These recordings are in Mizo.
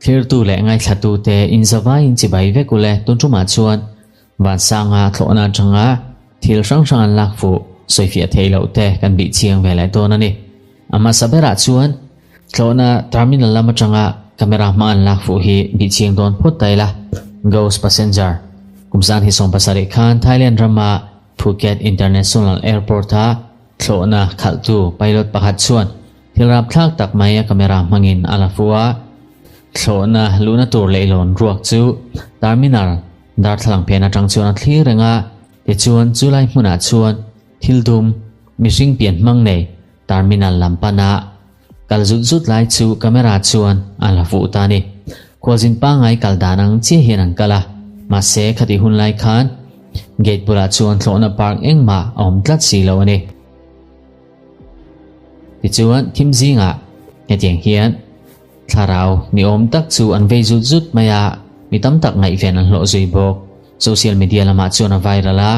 Thlirtu leh ngaithlatute inzavaiin chibai vek ule tun tumah chuan Vansanga thlawhna atanga thil hrang hrang an lak fuh sawifiah theih loh te kan bih chiang ve leh dawn a ni. A hmasa berah chuan thlawhna terminal lam atanga camera hmang an lak fuh hi bih chiang dawn phawt ta ila. Ghost Passenger Kumsan hi 70 khan Thailand rama Phuket International Airport-a thlawhna khalhtu pilot pakhat chuan Thil rapthlak tak mai a camera hmangin a la fu a, thlawhna luhna tur leihlawn ruak chu terminal darthlalang phen atang chuan a thlir reng a, tichuan chulai hmunah chuan thil dum mihring pian hmang nei terminal lam pana kal zut zut lai chu camera chuan a la fuh ta a ni. Khualzin pangngai kal dan ang chiah hian an kal a, mahse khatih hun lai khan gate bulah chuan thlawhna park engmah a awm tlat si lo a ni. Tichuan, thim zingah hetiang hian thlarau ni awm tak chu an vei zut zut mai a, mi tam tak ngaihven an hlawh zui bawk. Social media lamah chuan a viral a,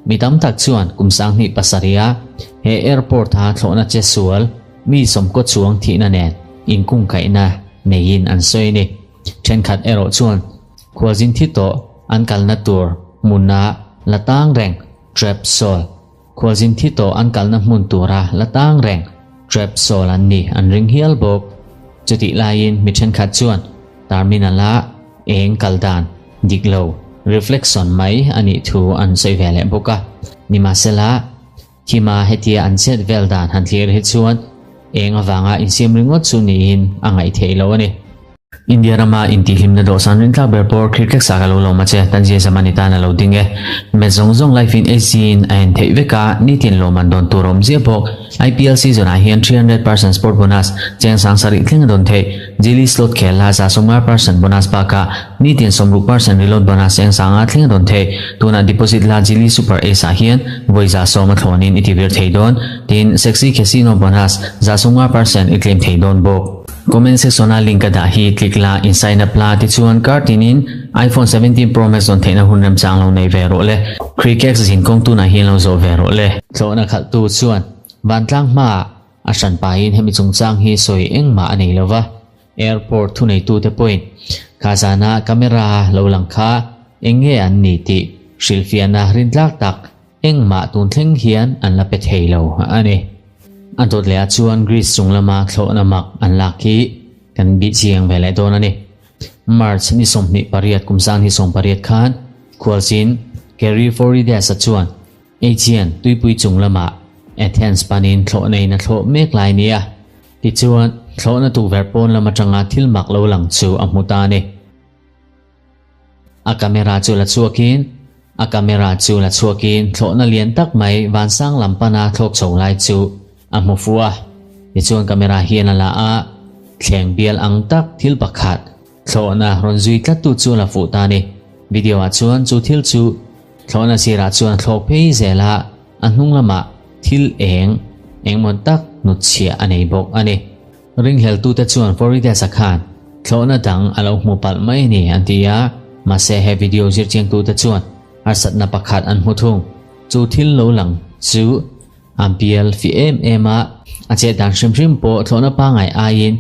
mi tam tak chuan kum 2007 a he airport a thlawhna che sual mi sawmkaw chuang thihna nen inkungkaihna neiin an sawi a ni. Thenkhat erawh chuan khualzin thi tawh an kalna tur hmuna la tang reng trap soul Khualzin thi tawh an kalna hmun tura la tang reng trap sawl an ni an ring hial bawk. Chutih laiin mi thenkhat chuan terminal-a eng kal dan dik lo reflection mai a nih thu an sawi ve leh bawk a. Nimahsela, thima hetia an chet vel dan han thlir hi chuan eng avanga insiam ringawt chu niin a ngaih theih lo a ni. India rama intihhlimna dawhsan rintlak ber pawr Khirtleksa ka lo lawm a che, Tanzia Zamani tan a lo ding e. Match zawng zawng live in HC in a en theih vek a, nitin lawmman dawn tur a awm ziah bawk. IPL season ah hian 300% sport bonus, cheng sang sarih thleng a dawn theih. Jili slot khel la 50% bonus bakah nitin 60% reload bonus cheng sanga thleng a dawn theih. Tunah deposit la Jili Super Ace ah hian vawi 100 a thlawnin i ti vir thei dawn. Tin, Sexy Casino bonus 50% i claim thei dawn bawk. Comment section a link ka dah hi click la in sign up la tichuan kar tinin iPhone 17 Pro Max dawn theihna hun remchang lo nei ve rawh le. Crickex zin kawng tunah hian lo zawh ve rawh le. Thlawhna khalhtu chuan vantlang hmaah a hran pahin hemi chungchang hi sawi engmah a nei lova, airport thuneitute pawhin kha zana camera lo lang kha eng nge an ni tih hrilhfiahna rintlak tak Engmah tun thleng hian an la pe thei lo a ni. A dawt leh ah chuan Greece chung lama thlawhna mak an lak hi kan bih chiang ve leh dawn a ni. March ni 28 kum 2008 khan khualchin Keriforides-a chuan Aegean tuipui chung lamah Athens panin thlawhna in a thlawh mek lai nia. Tichuan, thlawhna tukverh pawn lam atanga thil mak lo lang chu a hmu ta a ni. A camera chu la chhuakin A camera chu la chhuakin thlawhna lian tak mai vansang lam pana thlawk chho lai chu a hmu fu a. Tichuan camera hian a la a, thleng bial ang tak thil pakhat thlawhna rawn zui tlattu chu a la fuh ta a ni. Video ah chuan chu thil chu thlawhna sirah chuan a thlawk phei zel a, a hnung lamah thil eng engmaw tak hnutchhiah a nei bawk a ni. Ringhleltute chuan Floridas-a khan thlawhna dang a lo hmu palh mai a ni an ti a, mahse he video zirchiangtute chuan harsatna pakhat an hmu thung. Chu thil lo lang chu an bial fi em em a, a chet dan hrim hrim pawh thlawhna pangngai aiin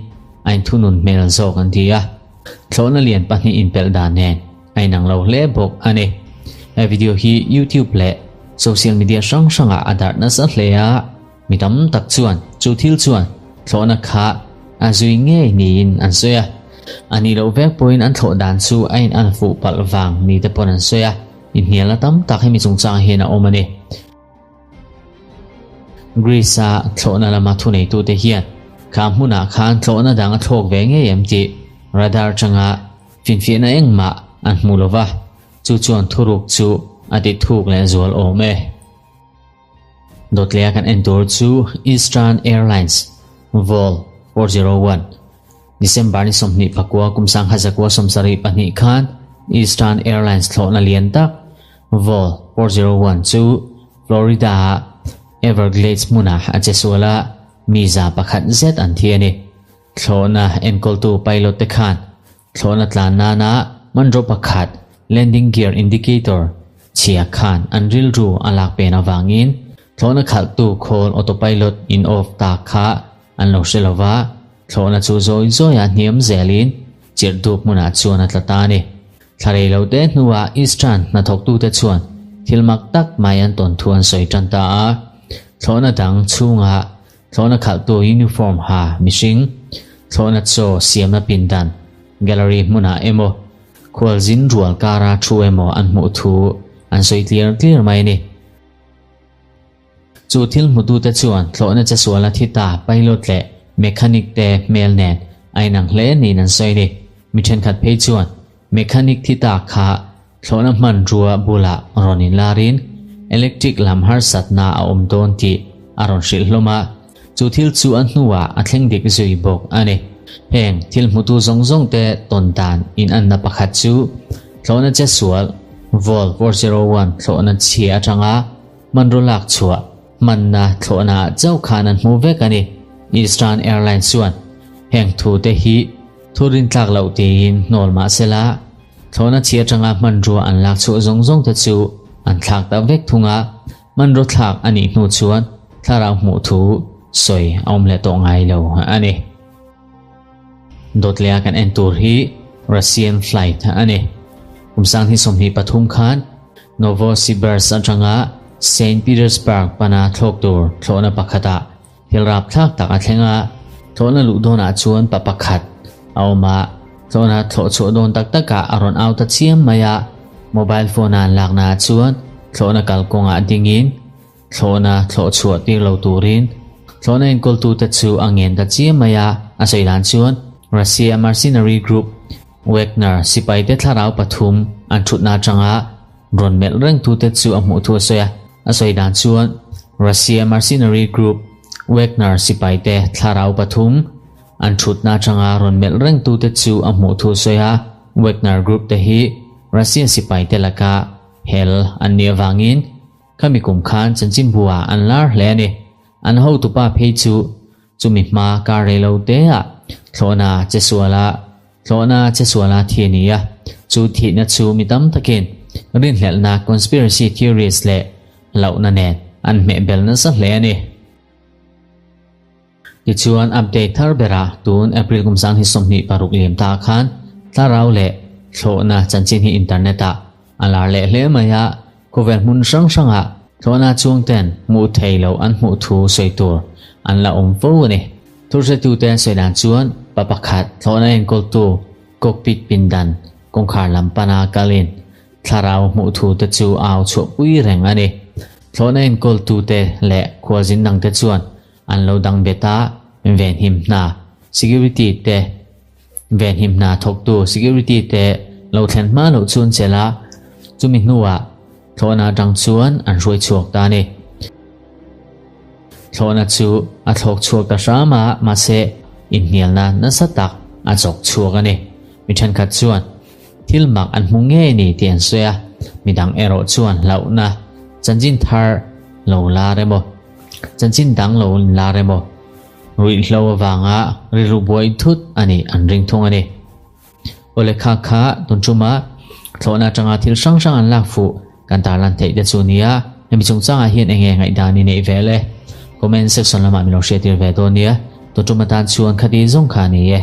a inthunun hmel zawk an ti a, thlawhna lian pahnih inpelh dan nen a inang lo hle bawk a ni. He video hi YouTube leh social media hrang hrangah a darh nasa hle a. Mi tam tak chuan chu thil chuan thlawhna kha a zui ngei niin an sawi a. A nih loh vek pawhin an thlawh dan chu a in an fuh palh vang ni te pawn an sawi a. Inhnialna tam tak hemi chungchang hian a awm a ni. Greece-a thlawhna lama thuneitute hian kha hmunah khan thlawhna dang a thlawk ve ngei em tih radar atanga finfiahna engmah an hmu lova, chu chuan thuruk chu a ti thuk leh zual awm e. Dawtlea kan en tur chu Eastern Airlines Vol. 401, December ni 24 kum 1972 khan Eastern Airlines thlawhna lian tak Vol. 401 chu Florida-a Everglades hmunah a che sual a, mi 101 zet an thi a ni. Thlawhna enkawltu pilot te khan Thlawhna tlan nana hmanraw pakhat, landing gear indicator, chhia khan an rilru a lak pen avangin thlawhna khalhtu khawl autopilot in off tak kha an lo hre lo va, thlawhna chu zawi zawia hniam zelin Chirhdup hmunah chuan a tla ta a ni. Thla rei lo te hnuah Eastern hnathawktute chuan thil mak tak mai an tawn thu an sawi tan ta a. Thlawhna dang chhungah thlawhna khalhtu uniform ha mihring, thlawhna chaw siamna pindan, gallery hmunah emaw, khualzin rual kara thu emaw an hmuh thu an sawi tliar tliar mai a ni. Chu thil hmutute chuan thlawhna chesuala thi ta pilot leh mechanic te hmel nen a inang hle niin an sawi a ni. Mi thenkhat phei chuan mechanic thi ta kha thlawhna hmanrua bulah rawn inlarin electric lam harsatna a awm dawn tih a rawn hrilh hlawm a, chu thil chu a hnuah a thleng dik zui bawk a ni. Heng thil hmutu zawng zawng te tawn dan inanna pakhat chu thlawhna chesual Vol 401 thlawhna chhia atanga Hmanraw lak chhuah hmanna thlawhnaah chauh khan an hmu vek a ni. Eastern Airlines chuan heng thute hi thu rintlak loh tiin hnawl mah sela, thlawhna chhi atanga hmanrua an lak chhuah zawng zawng te chu an thlak tak vek thung a, hmanraw thlak a nih hnu chuan thlarau hmuh thu sawi a awm leh tawh ngai lo a ni. Dawt leh a kan en tur hi Russian flight a ni. Kum 2023 khan Novosibirsk atanga Saint Petersburg pana thlawk tur thlawhna pakhatah thil rapthlak tak a thleng a. Thlawhna luh dawnah chuan pa pakhat a awm a, thlawhna thlawh chhuah dawn tak takah a rawn au ta chiam mai a. Mobile phone a an laknaah chuan thlawhna kalkawngah dingin Thlawhna thlawh chhuah tir lo turin thlawhna enkawltute chu a ngen ta chiam mai a, a sawi dan chuan Russia mercenary group Wagner sipaite thlarau pathum an thutna atanga rawn melh rengtute chu a hmuh thu a sawi a, a sawi dan chuan Russia mercenary group Wagner sipaite thlarau pathum an thutna atanga rawn melh rengtute chu a hmuh thu a sawi a, Wagner group te hi Russia sipaite laka hel an nih avangin Khami kum khan chanchinbu ah an lar hle a ni. An hotupa phei chu chumi hma kar rei lo te ah thlawhna che suala thlawhna che suala thi a ni a. Chu thihna chu mi tam takin rinhlelhna conspiracy theories leh hlauhna nen an hmehbel nasa hle a ni. Tichuan update thar berah tun April kum 2026 liam ta khan thlarau leh thlawhna chanchin hi internet ah a lar leh hle mai a, khawvel hmun hrang hrangah thlawhna chuang ten hmuh thei loh an hmuh thu sawi tur an la awm fo a ni. Thuhretute an sawi dan chuan pa pakhat thlawhna enkawltu cockpit pindan kawngkhar lam pana kalin Thlarau hmuh thu te chu au chhuahpui reng a ni. Thlawhna enkawltute leh khualzin dangte chuan an lo dang bet a, venhim hna, security, te venhim hna thawktu security te lo thlen hma loh chu an chelh a, chumi hnuah thlawhna atang chuan an hruai chhuak ta a ni. Thlawhna chu a thlawk chhuak ta hram a, mahse inhnialna nasa tak a chawk chhuak a ni. Mi thenkhat chuan thil mak an hmu ngei ni tih an sawi a, midang erawh chuan hlauhna chanchin thar lo lar emaw, chanchin dang lo lar emaw, ruihhlo avanga rilru buai thut a nih an ring thung a ni. Awle kha kha tun ṭuma thlawhna aṭanga thil hrang hrang an lak fuh kan tarlan theih te chu nia, hemi chungchangah hian eng nge ngaihdan i neih vel e? Comment section lamah min lo hriattir ve dawn nia, tun ṭum atan chuan khati zawng kha a ni e.